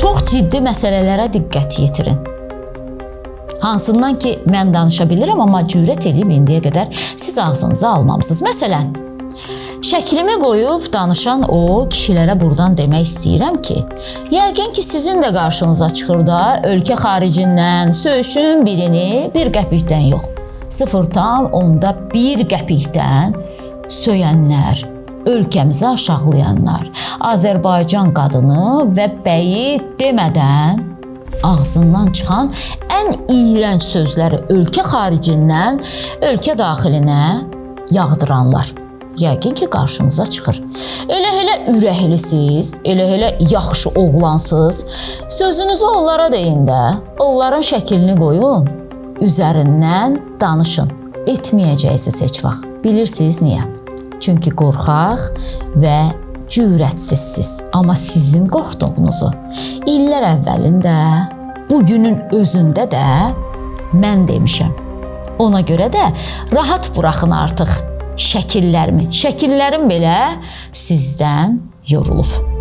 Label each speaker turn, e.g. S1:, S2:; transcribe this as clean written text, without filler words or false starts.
S1: Çox ciddi məsələlərə diqqət yetirin. Hansından ki mən danışa bilirəm, amma cürət eləyib indiyə qədər siz ağzınıza almamısınız. Məsələn, şəklimi qoyub danışan o kişilərə burdan demək istəyirəm ki, yəqin ki sizin də qarşınıza çıxır da ölkə xaricindən söyüşün birini bir qəpikdən yox, 0,1 qəpikdən söyənlər, ölkəmizi aşağılayanlar, Azərbaycan qadını və bəyi demədən ağzından çıxan ən iyrənc sözləri ölkə xaricindən ölkə daxilinə yağdıranlar. Yəqin ki, qarşınıza çıxır. Elə-elə ürəklisiz, elə-elə yaxşı oğlansız. Sözünüzü onlara deyin də, onların şəklini qoyun, üzərindən danışın. Etməyəcəksiniz heç vaxt. Bilirsiniz niyə? Çünki qorxaq və cürətsizsiz. Amma sizin qorxduğunuzu illər əvvəlində, bugünün özündə də mən demişəm. Ona görə də rahat buraxın artıq şəkillərimi. Şəkillərim belə sizdən yorulub.